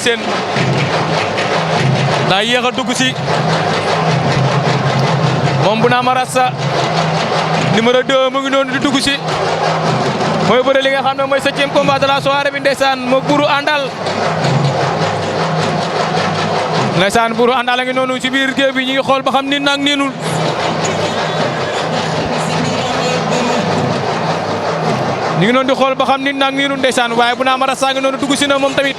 seen daa yéex a dugg si moom bounama rasta numéro 2 mu ngi noonu di dugg si mooy bëre li nga xam ne mooy 7e combat de la soirée bi ndeysaan moo Bourou andal ndeysaan Bourou andal a ngi noonu ci biir géew bi ñu ngi xool ba xam niin naag niinul ñu ngi noonu di xool ba xam niin naag niinul ndeysaan waaye bounama rasta ngi noonu dugg si na moom tamit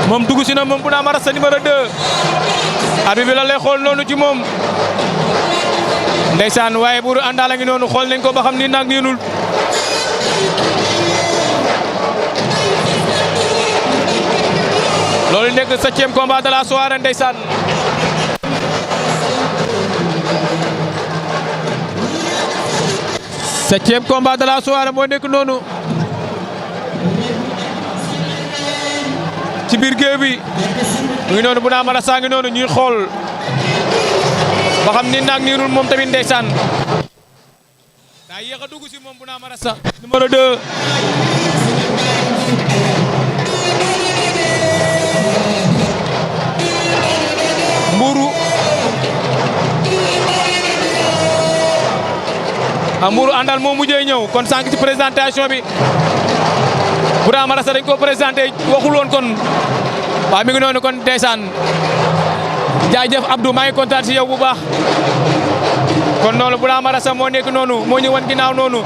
moom dugg si na moom bounama rasta numéro 2 abi bi la lay xool noonu ci moom ndeysaan waaye Bourou andal a ngi noonu xool nañ ko ba xam niin naag niinul loolu nekk 7e combat de la soirée ndeysaan septième combat de la soirée moo nekk noonu ci biir géew bi mu ngi noonu bounama rasta ngi noonu ñuy xool ba xam niin naag niinul moom tamit ndeysaan daa yéex a dugg si moom bounama rasta numéro 2 Bourou Bourou andal moo mujjee ñëw kon sànq ci présentation bi bounama rasta dañ ko présenté waxul woon kon waaw mi ngi noonu kon ndeysaan jaajëf Abdou maa ngi kontaan si yow bu baax kon noonu bounama rasta moo nekk noonu moo ñu wan ginnaaw noonu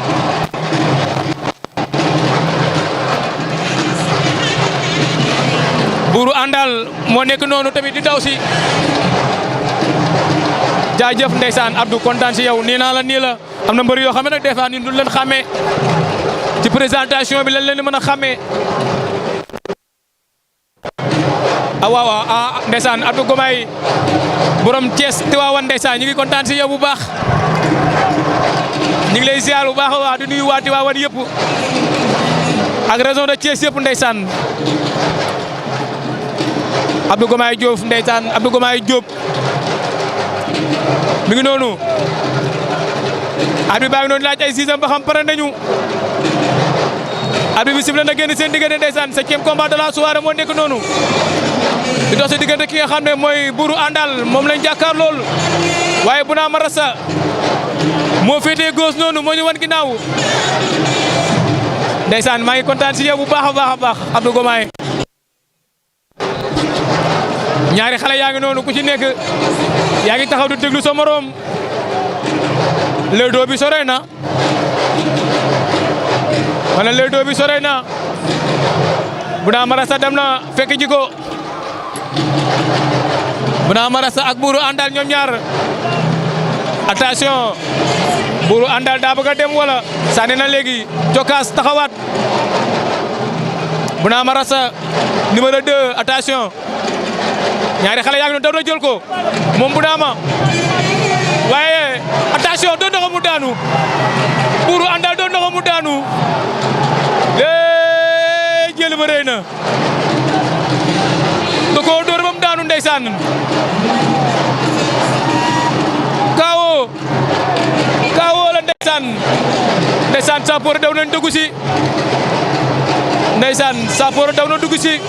Bourou andal moo nekk noonu tamit di daw si jaajëf ndeysaan Abdou kontaan si yow nii naa la nii la am na mbër yoo xam ne nag des fois ñun duñ leen xàmmee ci présentation bi lañ leen mën a xàmmee waaw ndeysaan Abdou Gomay borom Thiès Tiwaawan ndeysaan ñu ngi kontaan si yow bu baax ñu ngi lay ziar bu baax a baax di nuyu waa Tiwaawan yëpp ak région de Thiès yëpp ndeysaan Abdou Gomay Diop ndeysaan Abdou Gomay Diop mi ngi noonu abi baa ngi noonu laaj ay siisam ba xam pare nañu abi bi sifle na génn seen diggante ndeysaan 7e combat de la soirée moo nekk noonu di dox si diggante ki nga xam ne mooy Bourou andal moom lañ jàkkaar lool waaye bounama rasta moo féetee gauche noonu moo ñu wan ginnaaw ndeysaan maa ngi kontaan si yow bu baax a baax a baax Abdou Gomay ñaari xale yaa ngi noonu ku ci nekk yaa ngi taxaw di déglu sa morom leedoo bi sore na wala leedoo bi sore na bounama rasta dem na fekk ji ko bounama rasta ak Bourou andal ñoom ñaar attention Bourou andal daa bëgg a dem wala sànni na léegi jokkaas taxawaat bounama rasta numéro 2 attention ñaari xale yaa ngi doon daw na jël ko moom bounama waaye attention doon na ko mu daanu Bourou andal doon na ko mu daanu jël ba rëy na da koo dóor ba mu daanu ndeysaan kaawoo la ndeysaan Sapor daw nañ dugg si ndeysaan Sapor daw na dugg si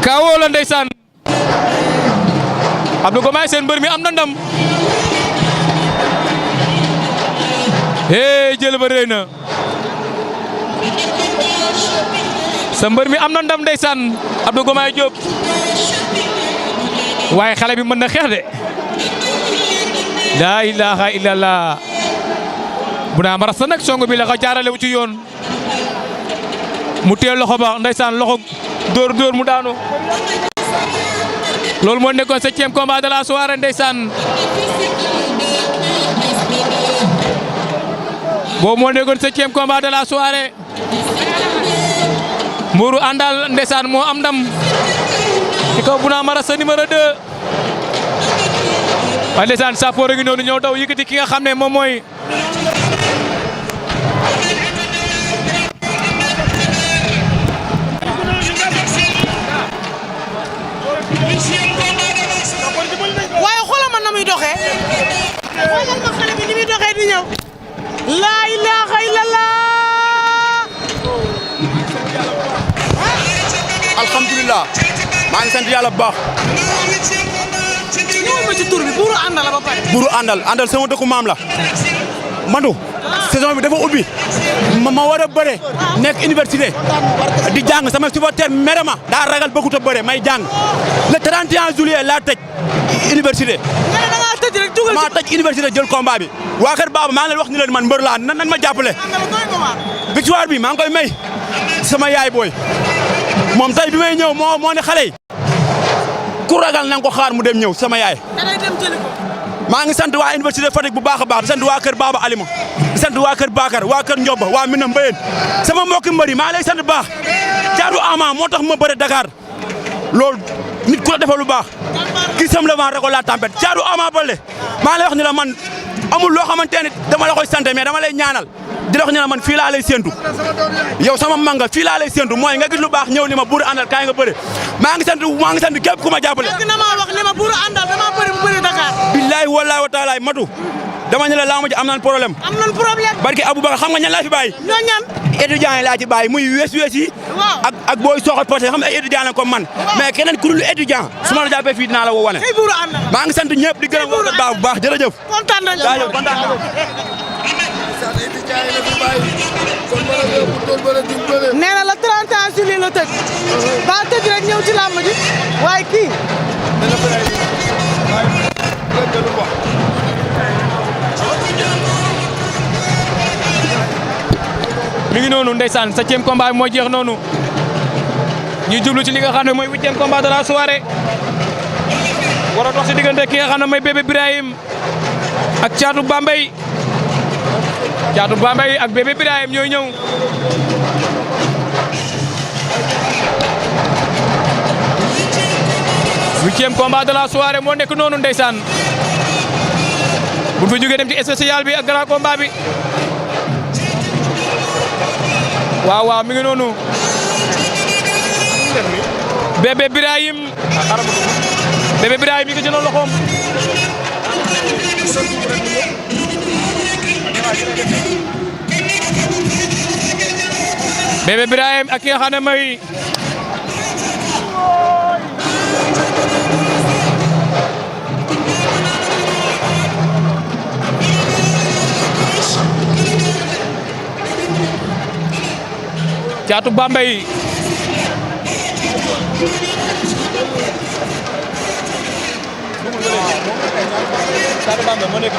kaawoo la ndeysaan Abdou Gomay seen mbër mi am na ndam jël ba rëy na sa mbër mi am na ndam ndeysaan Abdou Gomay Diop waaye xale bi mën na xeex de laa ilaha illallah bounama rasta nag song bi la ko jaarale wu ci yoon mu teel loxo ba ndeysaan loxo dóor mu daanu loolu moo nekkoon 7e combat de la soirée ndeysaan boobu moo nekkoon 7e combat de la soirée Bourou andal ndeysaan moo am ndam ci kaw bounama rasta numéro 2 waaye ndeysaan Sapor a ngi noonu ñëw daw yëkkati ki nga xam ne moom mooy waaye xoolal ma na muy doxee xoolal ma xale bi ni muy doxee di ñëw laa alhamdulilah maa ngi sant yàlla bu baax. ñëwal ma ci tur bi Bourou andal la ba pare. Bourou andal sama dëkku maam la. Mandu saison bi dafa ubbi ma war a bëre nekk université di jàng sama supporter mere ma daa ragal bëggut a bëre may jàng le 31 juillet laa tëj université. nga ne da ngaa tëj rek dugal maa tëj université jël combat bi. waa kër Baba maa ngi leen wax ni leen man mbër laa nan ma jàppale. victoire bi maa ngi koy may sama yaay booy moom tey bi may ñëw moo ne xale yi ku ragal na nga ko xaar mu dem ñëw sama yaay. da ngay dem jëli ko. maa ngi sant waa université Fatick bu baax a baax di sant waa kër Baba Alima di sant waa kër Bakar waa kër Ndioba waa Mina Mbayeen sama mbokki mbëri maa lay sant baax caatu ama moo tax ma bëre Dakar loolu nit ku la defal lu baax kii sam le vent récolte la tempête caatu ama Baldé maa lay wax ni la man amul loo xamante ne dama la koy sant mais dama lay ñaanal di la wax ni la man fii laa lay séentu yow sama manga fii laa lay séentu mooy nga gis lu baax ñëw ni ma Bourou andal kaay nga bëre maa ngi sant képp ku ma jàppale. dina ma wax ni ma Bourou andal dama bëri bu bëri Dakar. billahi wallahi wa taala matu dama ne la laa ma ji am nañ problème. am nañ problème. barke Aboubacar xam nga ñan laa fi bàyyi. ñoo ñan. étudiants yi laa ci bàyyi muy wees yi. waaw ak booy soxal porté xam ne ay étudiants la comme man. mais keneen ku dul étudiant. su ma la jàppee fii dinaa la woo wane. tey Bourou andal. maa ngi sant ñëpp di gërëm wax baax bu baax jërëjëf. kontaan nañu jaajëf kontaan naa. nee na la 31 juillet la tëj. ba tëj rek ñëw ci làmb ji waaye kii. mi ngi noonu ndeysaan 7e combat bi moo jeex noonu ñuy jublu ci li nga xam ne mooy 8e combat de la soirée war a dox ci diggante ki nga xam ne mooy bébé Birahim ak caatu Bambey ak bébé Birahim ñooy ñëw. Huitième combat de la soirée moo nekk noonu ndeysaan bu fi jógee dem ci spécial bi ak grand combat bi waaw mi ngi noonu bébé Birahim mi ngi jëloon loxoom bébé Birahim ak ki nga xam ne mooy caatu Bambey caatu Bambey moo nekk